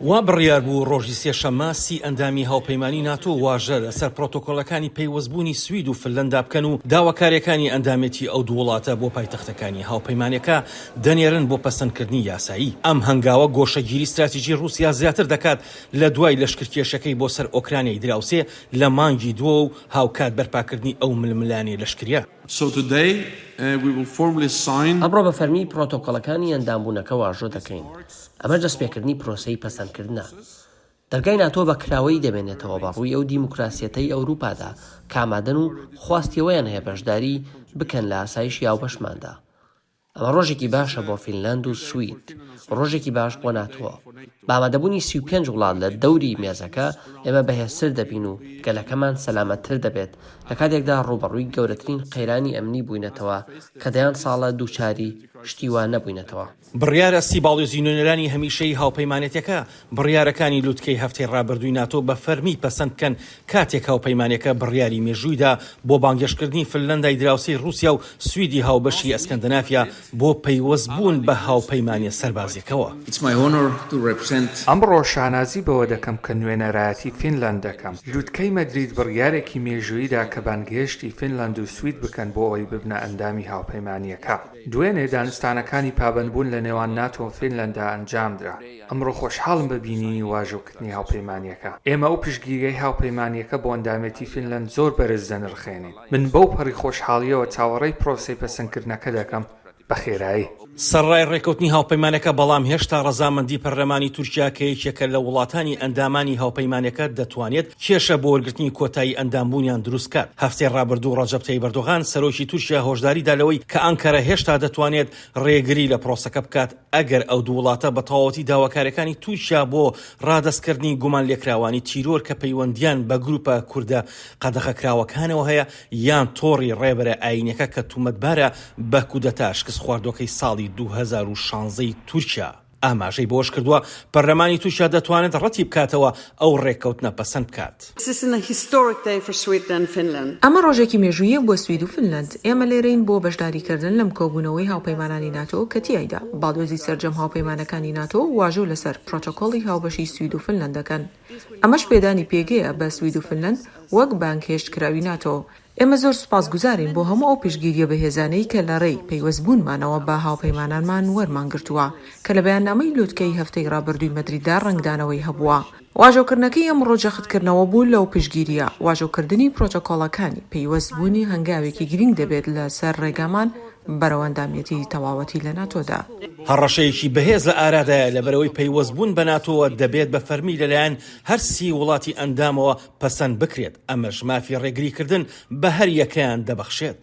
وا بڕیار بوو ڕۆژی سێشەممە سی ئەندامی هاوپەیمانی ناتۆ واژە لەسەر پرۆتۆکۆلەکانی پەیوەستبوونی سوید و فنلەندا بکەن و داواکارییەکانی ئەندامێتی ئەو دوو وڵاتە بۆ پایتەختەکانی هاوپەیمانەکە دەنێرن بۆ پەسەندکردنی یاسایی. ئەم هەنگاوە گۆشەگیری ستراتیجی ڕووسیا زیاتر دەکات لە دوای لەشکرکێشەکەی بۆ سەر ئۆکرانیای دراوسێ لە مانگی دووەوە و هاوکات بەرپاکردنی ئەو ململانێ لەشکرییە. ئەمڕۆ بە فەرمی پرۆتۆکۆلەکانی ئەندامبوونەکە واژۆ دەکەین. ئەمەش دەستپێکردنی پرۆسەی پەسەندکردنە. دەرگای ناتۆ بە کراوەیی دەمێنێتەوە بە ڕووی ئەو دیموکراسیەتەی ئەوروپادا کە ئامادەن و خواستی ئەوەیان هەیە بەشداری بکەن لە ئاسایشی هاوبەشماندا. ئەمە ڕۆژێکی باشە بۆ فینلەند و سوید و ڕۆژێکی باش بۆ ناتۆ. بە ئامادەبوونی 35 وڵات لە دەوری مێزەکە، ئێمە بەهێزتر دەبین و گەلەکەمان سەلامەتتر دەبێت لە کاتێکدا ڕووبەڕووی گەورەترین قەیرانی ئەمنی بووینەتەوە کە دەیان ساڵە دووچاری شتی وا نەبووینەتەوە. بڕیارە سی باڵیۆزی نوێنەرانی هەمیشەیی هاوپەیمانێتیەکە بڕیارەکانی لوتکەی هەفتەی ڕابردووی ناتۆ بە فەرمی پەسەند بکەن کاتێک هاوپەیمانیەکە بڕیاری مێژووی دا بۆ بانگهێشتکردنی فنلەندای دراوسێی ڕووسیا و سویدی هاوبەشی ئەسکەندەنافیا بۆ پەیوەستبوون بە هاوپەیمانیە سەربازیەکەوە. ئەمڕۆ شانازی بەوە دەکەم کە نوێنەرایەتی فینلەند دەکەم. لوتکەی مەدرید بڕیارێکی مێژوویی دا کە بانگهێشتی فینلەند و سوید بکەن بۆ ئەوەی ببنە ئەندامی هاوپەیمانییەکە. دوێنێ دانوستانەکانی پابەندبوون لە نێوان ناتۆ و فینلەندا ئەنجامدرا. ئەمڕۆ خۆشحاڵم بە بینینی واژۆکردنی هاوپەیمانییەکە. ئێمە ئەو پشتگیرییەی هاوپەیمانییەکە بۆ ئەندامێتی فینلەند زۆر بەرز دەنرخێنین. من بەو پەڕی خۆشحاڵییەوە چاوەڕێی پرۆسەی پەسەندکردنەکە دەکەم بە خێرایی. سەرەڕای ڕێککەوتنی هاوپەیمانەکە، بەڵام هێشتا ڕەزامەندی پەرلەمانی تورکیا کە یەکێکە لە وڵاتانی ئەندامانی هاوپەیمانەکە دەتوانێت کێشە بۆ وەرگرتنی کۆتایی ئەندامبوونیان دروست بکات. هەفتەی ڕابردوو ڕەجەب تەیب ئەردۆغان سەرۆکی تورکیا هۆشداری دا لەوەی کە ئانکەرە هێشتا دەتوانێت ڕێگری لە پرۆسەکە بکات ئەگەر ئەو دوو وڵاتە بە تەواوەتی داواکارییەکانی تورکیا بۆ ڕادەستکردنی گومانلێکراوانی تیرۆر کە پەیوەندییان بە گروپە کوردە قەدەغەکراوەکانەوە هەیە یان تۆڕی ڕێبەرە ئایینیەکە کە تومەتبارە بە کودەتا شکستخواردووەکەی ساڵی 2016 ی تورکیا. ئاماژەی بەوەشکردووە، پەرلەمانی تورکیا دەتوانێت ڕەتی بکاتەوە ئەو ڕێککەوتنە پەسەند بکات. ئەمە ڕۆژێکی مێژووییە بۆ سوید و فنلەند. ئێمە لێرەین بۆ بەشداریکردن لەم کۆبوونەوەی هاوپەیمانانی ناتۆ کە تیایدا باڵیۆزی سەرجەم هاوپەیمانەکانی ناتۆ واژۆ لەسەر پرۆتۆکۆڵی هاوبەشی سوید و فنلەند دەکەن. ئەمەش پێدانی پێگەیە بە سوید و فنلەند وەک بانگهێشتکراوی ناتۆ. ئێمە زۆر سوپاسگوزارین بۆ هەموو ئەو پشتگیرییە بەهێزانەی کە لە ڕێی پەیوەستبوونمانەوە بە هاوپەیمانانمان وەرمانگرتووە، کە لە بەیاننامەی لوتکەی هەفتەی ڕابردووی مەدریددا ڕەنگدانەوەی هەبووە. واژۆکردنەکەی ئەمڕۆ جەختکردنەوە بوو لەو پشتگیرییە. واژۆکردنی پرۆتۆکۆڵەکانی پەیوەستبوونی هەنگاوێکی گرینگ دەبێت لە سەر ڕێگامان بەرەو ئەندامیەتی تەواوەتی لە ناتۆدا. هەڕەشەیەکی بەهێز لە ئارادایە لەبەرئەوەی پەیوەستبوون بە ناتۆوە دەبێت بە فەرمی لەلایەن هەر سی وڵاتی ئەندامەوە پەسەند بکرێت، ئەمەش مافی ڕێگریکردن بە هەر یەکەیان دەبەخشێت.